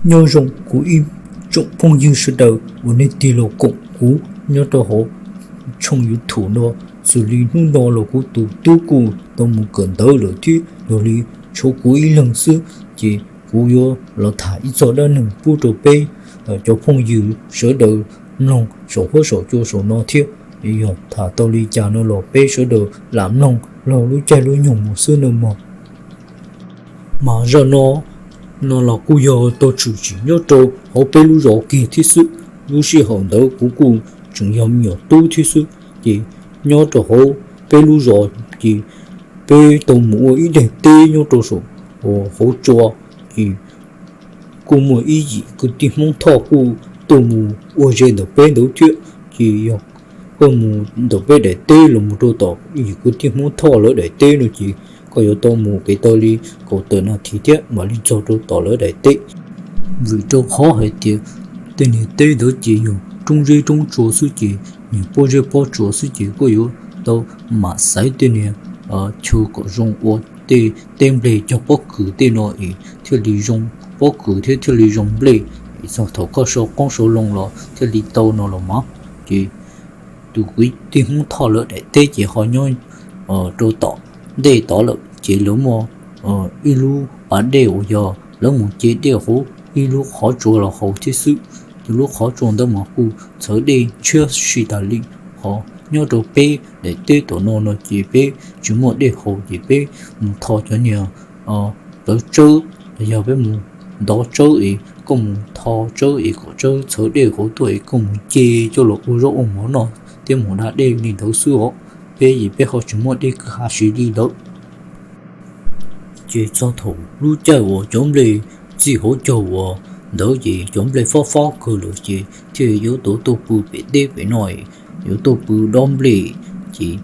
Nyob zoo kuv ib tsoom phooj ywg sawv daws uas nej tig los koom kuv nyob rau hauv tshooj YouTube no. Xws li hnub no los kuv tus tub kuj tau mus kawm ntawv lawm thiab, yog li tshuav kuv ib leeg xwb, ces kuv yuav los tham ib txog dab neeg pub rau peb cov phooj ywg sawv daws mloog saum huab saum cua saum no thiab. Yog tham tau li cas no los peb sawv daws lam mloog laug lub caij lub nyoog mus xwb nawb mog. Mas zaj no, no los kuj yog tau tshwm sim nyob rau hauv peb lub zos kiag thiab xwb. Lub sij hawm ntawd kuv kuj tseem yog me nyuam tub thiab xwb, ces nyob rau hauv peb lub zos ces peb tau mus ua ib daim teb nyob rau saum hauv tsua, ces kuj muaj ib yim kwv tij Hmoob Thoj kuj tuaj mus ua ze ntawm peb ntawd thiab. Ces yog koj mus ntawm peb daim teb los mus rau tom yim kwv tij Hmoob Thoj lawv daim teb no ces koj yuav tau mus kev taw li kaum tawm nas this thiab mam li txog rau tom lawv daim teb. Vim rau qhov hais tias tej niag teb ntawd ces yog roob zeb roob tsua xwb, ces niag pob zeb pob tsua xwb, ces koj yuav tau mam xaiv tej niag chaw kom zoo ua tej teb nplej cog pob kws tej no es thiaj li zoo pob kws thiab thiaj li zoo nplej, es txog thaum koj sau qoob sau loo los thiaj li tau no los mas. Ces tus kwv tij Hmoob Thoj lawv daim teb ces ho nyob rau tom ntej tod lawm, ces lawv muaj ib lub pas dej uas yog lawv mus ce dej hauv ib lub qhov tsua los haus thiab xwb. Ces lub qhov tsua ntawd mas kuj txhawv dej ntshiab si tas li. Ho nyob rau peb daim teb tom no no ces peb tsis muaj dej haus, ces peb mus tho cov niag plawv tsawb, yog peb mus ntov tsawb es koj mus tho tsawb es kom tsawb txhawv dej hauv tuaj es koj mus ce coj los ua zaub ua mov noj thiab mus da dej li ntawd xwb os. Peb ces peb ho tsis muaj dej kwj ha siv li ntawd. Ces txog thaum lub caij uas cov nplej txij hauv caug uas ntawd ces cov nplej fob fob kawg lawm ces thiaj yuav tau tuaj pw pem teb pem no, yuav tuaj pw dob nplej. Ces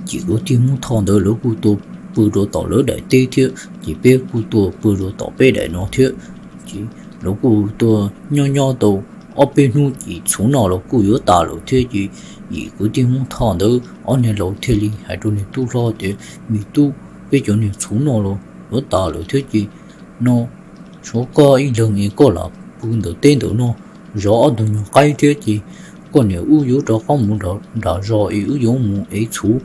yim kwv tij Hmoob Thoj ntawd lawv kuj tuaj pw rau tom lawv daim teb thiab, ces peb kuj tuaj pw rau tom peb daim no thiab. Ces lawv kuj tuaj nyob nyob tau ob peb hnub ces txhuv noj los kuj yuav tas lawm thiab. Ces yim kwv tij Hmoob Thoj ntawd ob niag laus thiaj li hais rau nws tub hlob tias, Me tub, peb cov niag txhuv noj los yuav tas lawm thiab ces no tshuav koj ib leeg es koj lam pw ntawm teb ntawm no, zov ob tug nyuag qaib thiab ces koj niam wb yuav rov qab mus nram zos es wb yuav mus ev txhuv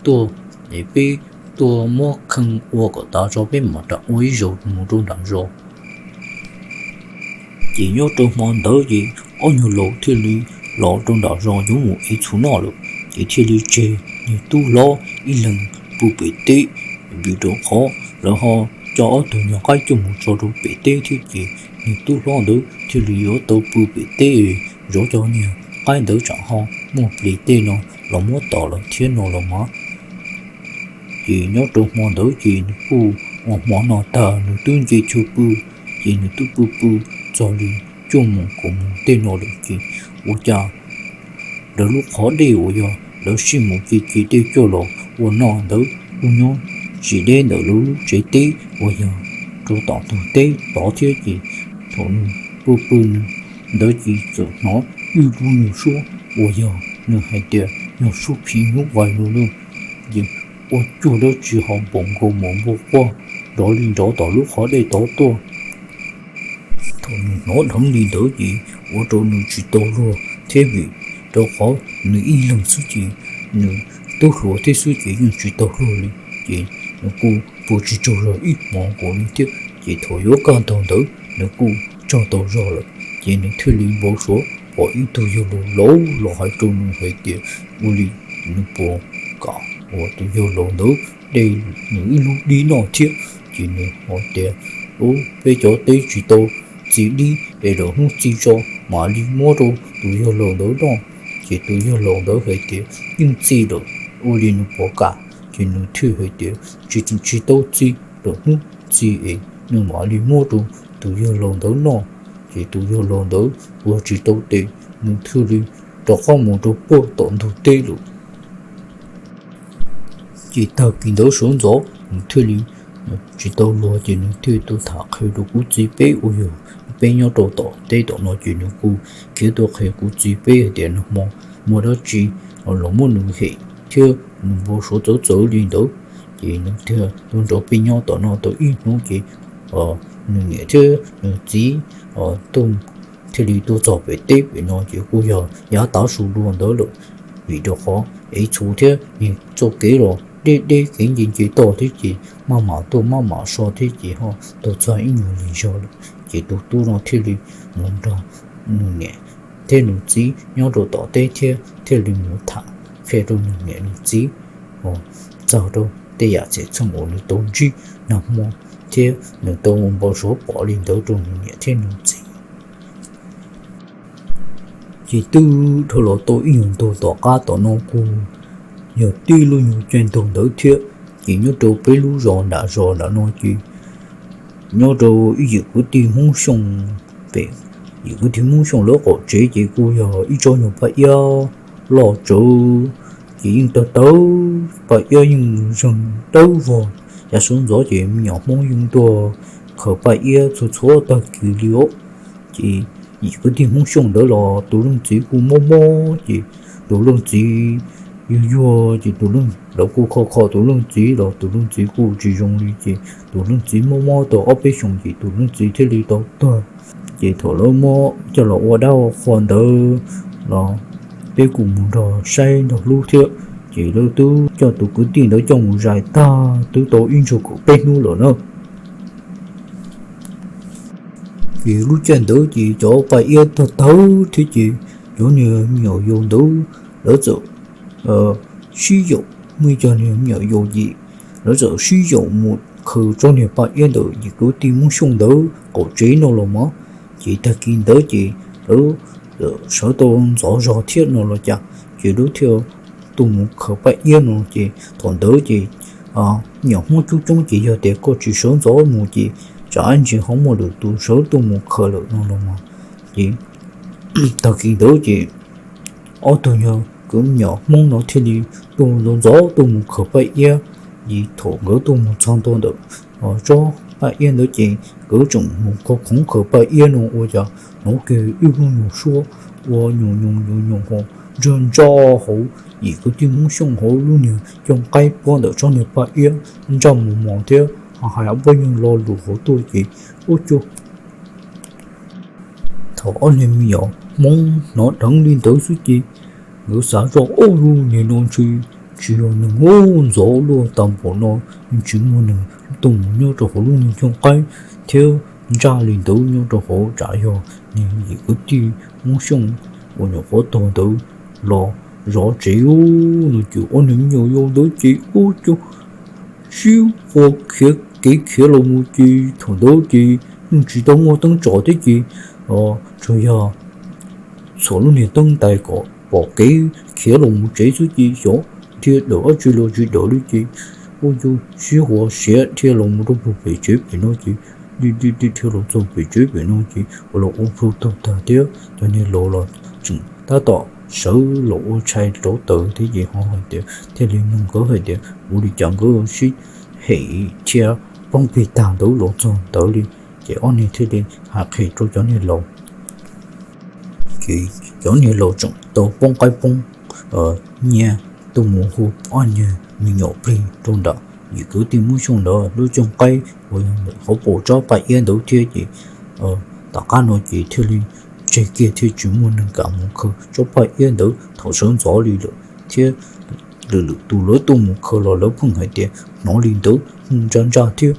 tuaj, es peb tuaj muab kheej ua kom tas tso peb mam rov ua ib zaug mus rau nram zos. Ces nyob rau hmo ntawd ces ob nyuag laus thiaj li los rau nram zos yuav mus ev txhuv noj lawm, ces thiaj li tseg nws tub hlob ib leeg pw pem teb. Vim rau qhov lawv ho coj ob tug nyuag qaib coj mus tso rau pem teb thiab ces nws tub hlob ntawd thiaj li yuav tau pw pem teb zov cov niag qaib ntawd tsam ho muaj plis tej no los muab tom lawm thiab no los mas. Ces nyob rau hmo ntawd ces nws kuj ua hmo no tag nws twb nce chaw pw, ces nws twb pw pw txog li cuaj moos kaum moos tej no lawm ces ua cas lawv lub qhov dej uas yog lawv sij mus ce ce dej coj los ua noj ntawd kuj nyob tsis deb ntawm lawv lub tsev teb uas yog rau tom ntug teb tod thiab ces thaum nws pw pw nws ntawd ces txawm hnov ib lub nyuag suab uas yog nws hais tias yog suab phim nyuj vais no na, ces ua cuag dab tsi ho npaum nkaus mus npua quaj nrov li nrov tom lub qhov dej tod tuaj. Thaum nws hnov dheev li ntawd ces ua rau nws tsis tau luag thiab, vim rau qhov nws ib leeg xwb ces nws tub hluas thiab xwb ces yeej tsis tau luag li. Ces nws kuj pw tsis tsaug zog ib hmos nkaus li thiab. Ces thaum yuav kaj ntug ntawd nws kuj tsaug tau zog lawm, ces nws thiaj li npau suav pom ib tug yawg laus laus los hais rau nws hais tias ua li nws puas kam uas tus yawg laus ntawd de nws ib lub dib noj thiab. Ces nws hais tias, Ub, peb cov teb tsis tau txi dib es lwm hnub txi tso mam li muab rau tus yawg laus ntawd noj. Ces tus yawg laus ntawd hais tias yeej txi lawm, ua li nws puas kam. Ces nws thiaj hais tias tsis, tsis tau txi, lwm hnub txi es nws mam li muab rau tus yawg laus ntawd noj. Ces tus yawg laus ntawd ua tsis tau tes, nws thiaj li rov qab mus rau puag tom ntug teb lawm. Ces tag kis ntawd sawv ntxov nws thiaj li tsis tau luag ces nws thiaj tuaj tham qhia rau kuv txiv peb uas yog peb nyob rau tom teb tom no. Ces nws kuj khiav tuaj qhia kuv txiv peb hais tias nag hmo muaj dab tsi los muab nws hem thiab nws npau suav txawv txawv li ntawd. Ces nws thiaj tuaj nrog peb nyob tom no tau ib hnub ces nws niam thiab nws txiv tuaj, thiaj li tuaj txog pem teb pem no ces kuj yog yav tav su dua ntawd lawm, vim rau qhov ev txhuv thiab txoj kev los deb deb kev nce nce toj thiab ces maj mam tuaj maj mam so thiab ces ho tau txog ib nyuag lig zog lawm ces tus tub no thiaj li mus nrog nws niam thiab nws txiv nyob rau tom teb thiab thiaj li mus tham qhia rau nws niam nws txiv txog rau tej yam txheej txheem uas nws tau ntsib nag hmo thiab nws tau npau suav pom li ntawd rau nws niam thiab nws txiv. Ces twb dhau los tau ib nyuag ntu tom qab tom no kuj yog tib lub nyuag caij ntuj ntawd thiab, ces nyob rau peb lub zos nram zos nram no ces nyob rau ib yim kwv tij Hmoob Xyooj pem, yim kwv tij Hmoob Xyooj lawv qaum tsev ces kuj yog ib tsob nyuag paj iab loj tsawv, ces yeej tawg tawv, paj iab yeej zeeg dawb vog. Yav sawv ntxov ces me nyuam Hmoob yeej tuaj khaws paj iab txhua txhua tag kis li os. Ces yim kwv tij Hmoob Xyooj ntawd los tus leej txiv kuj mob mob ces tus leej txiv yuag yuag ces tus leej, lawv kuj kho kho tus leej txiv los tus leej txiv kuj tsis zoo li ces tus leej txiv mob mob tau ob peb xyoos ces tus leej txiv thiaj li tau tuag. Ces thaum lawv muab coj los ua dab qhua ntawd los peb kuj mus nrog saib nrog hlub thiab, ces lawv twb coj tus kwv tij ntawd coj mus zais tag twb tau ib ntsug kaum peb hnub lawm na. Ces lub caij ntawd ces cov paj iab tawg tawv thiab ces cov niag me nyuam yaus ntawd lawv txawm sib yaum, muaj ib co niag me nyuam yaus ces lawv txawm sib yaum mus khaws tsob niag paj iab ntawm yim kwv tij Hmoob Xyooj ntawd qaum tsev no los mas. Ces tag kis ntawd ces lawv sawv tau ntxov zog thiab no los cas, ces lawv thiaj tuaj mus khaws paj iab no ces thaum ntawd ces me nyuam Hmoob coob coob ces yog tias koj tsis sawv ntxov mus ces tsam ib ntsis ho muaj lwm tus sawv tuaj mus khaws lawm no los mas. Ces tag kis ntawd ces ob tug yog kwv me nyuam Hmoob no thiaj li tuaj ntxov ntxov tuaj mus khaws paj iab. Ces thaum nkawd tuaj mus txog ntua ntawm tsob paj iab ntawd ces nkawd tseem mus khoov khoov khaws paj iab no ua cas hnov kiag ib lub nyuag suab ua nyuam nyuam nyuam nyuam hos ntsaj ntsaj hauv yim kwv tij Hmoob Xyooj hauv lub niag cooj qaib puab ntawm tsob niag paj iab ntsaj mos mos thiab ho hais ob peb nyuag lo lus hauv tuaj ces ua cas thaum ob niag me nyuam Hmoob hnov dheev li ntawd xwb ces nkawd xav zoj ua lub niag no ntshe tsis yog neeg ub ntxov luaj tag npaum no, yeej tsis muaj neeg tuaj mus nyob rau hauv lub niag cooj qaib thiab ntsaj li ntawd nyob rau hauv, tsam yog niag yim kwv tij Hmoob Xyooj uas nyuam qhuav tuag ntawd los zov tsev ub no ces ob niag me nyuam yaus ntawd ces ua cas sib ua khiav kev khiav los mus ces thaum ntawd ces yeej tsis tau muaj teeb tsom thiab ces tsuas yog txhuam lub niag teeb ntais kom pom kev khiav los mus tsev xwb ces xyov dhia dawm dab tsi los tsis dawm li ces ua cas sib ua siav dhia los mus rau puag pem tsev pem no ces dhia dhia dhia los txog pem tsev pem no ces ua los ua plhu tag tag thiab cov niag laus los tseem tab tom sawv los ua tshais rauv taws thiab ces ho hais tias thiaj li nug nkawd hais tias ua li cas nkawd sib hem thiab poob plig tag ntawd los txog ntawd li. Ces ob niag thiaj li hais qhia rau cov niag laus. Ces cov niag laus tseem tau poob qaib poob nyiaj tuaj mus hu ob niag me nyuam plig rau nram yim kwv tij Hmoob Xyooj ntawd lub cooj qaib uas yog ntawm hauv paus tsob paj iab ntawd thiab ces tom qab no ces thiaj li tseg kiag thiab tsis muaj neeg kam mus khaws tsob paj iab ntawd thaum sawv ntxov li lawm thiab lwm lwm tus lawv tuaj mus khaws los lawv pheej hais tias hnov li ntawd ntsaj ntsaj thiab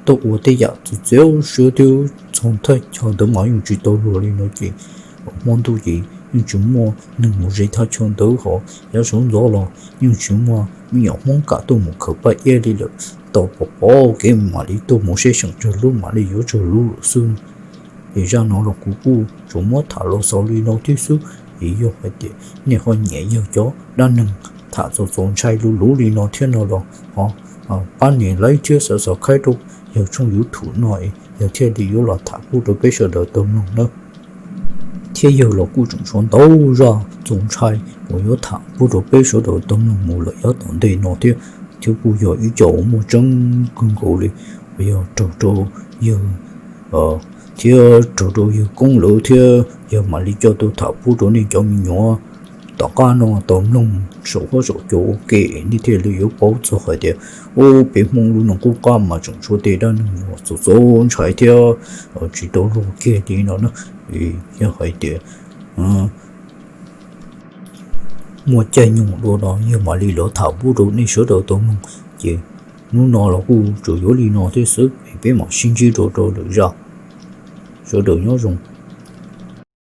tuaj ua tej yam txawv txawv siab thiab txog thaj chaw ntawd mas yeej tsis tau luag li no ces hmo ntuj ces yeej tsis muaj neeg mus ze thaj chaw ntawd hos yav sawv ntxov los yeej tsis muaj me nyuam Hmoob kam tuaj mus khaws paj iab li lawm. Tau pom pom kev mam li tuaj mus seb seem tsawg lub mam li yuav tsawg lub lawm xwb. Es zaj no los kuv kuj tsuas muab tham los xaus li no thiab xwb. Es yog hais tias nej ho nyiam yawg cov dab neeg tham txaus txaus ntshai luv luv li no thiab no los ho pab nias like thiab subscribe rau yawg tshooj YouTube no es yawg thiaj li yuav los tham pub rau peb sawv daws tau mloog nawb. Thiab yawg los kuj tseem tshuav ntau zaj txaus ntshai uas yuav tham pub rau peb sawv daws tau mloog mus lawm yav tom ntej no thiab. Thiab kuj yog ib co uas muaj tseeb kawg nkaus li uas yog raug rau yawg thiab raug rau yawg koob lawv thiab yawg mam li coj tuaj tham pub rau nej cov me nyuam tom qab no tau mloog. saum huab saum cua ua ke, nej thiaj li yuav paub txog hais tias ub, peb Hmoob lub neej qub qab mas tseem tshuav tej dab neeg uas txaus txaus ntshai thiab tsis tau luag kiag li no na. Yog hais tias muaj caij nyoog dua no yog mam li los tham pub rau nej sawv daws tau mloog. Ces hnub no los kuj tsuas yuav li no thiab xwb, peb mam sib ntsib rau rau lwm zaj. Sawv daws nyob zoo.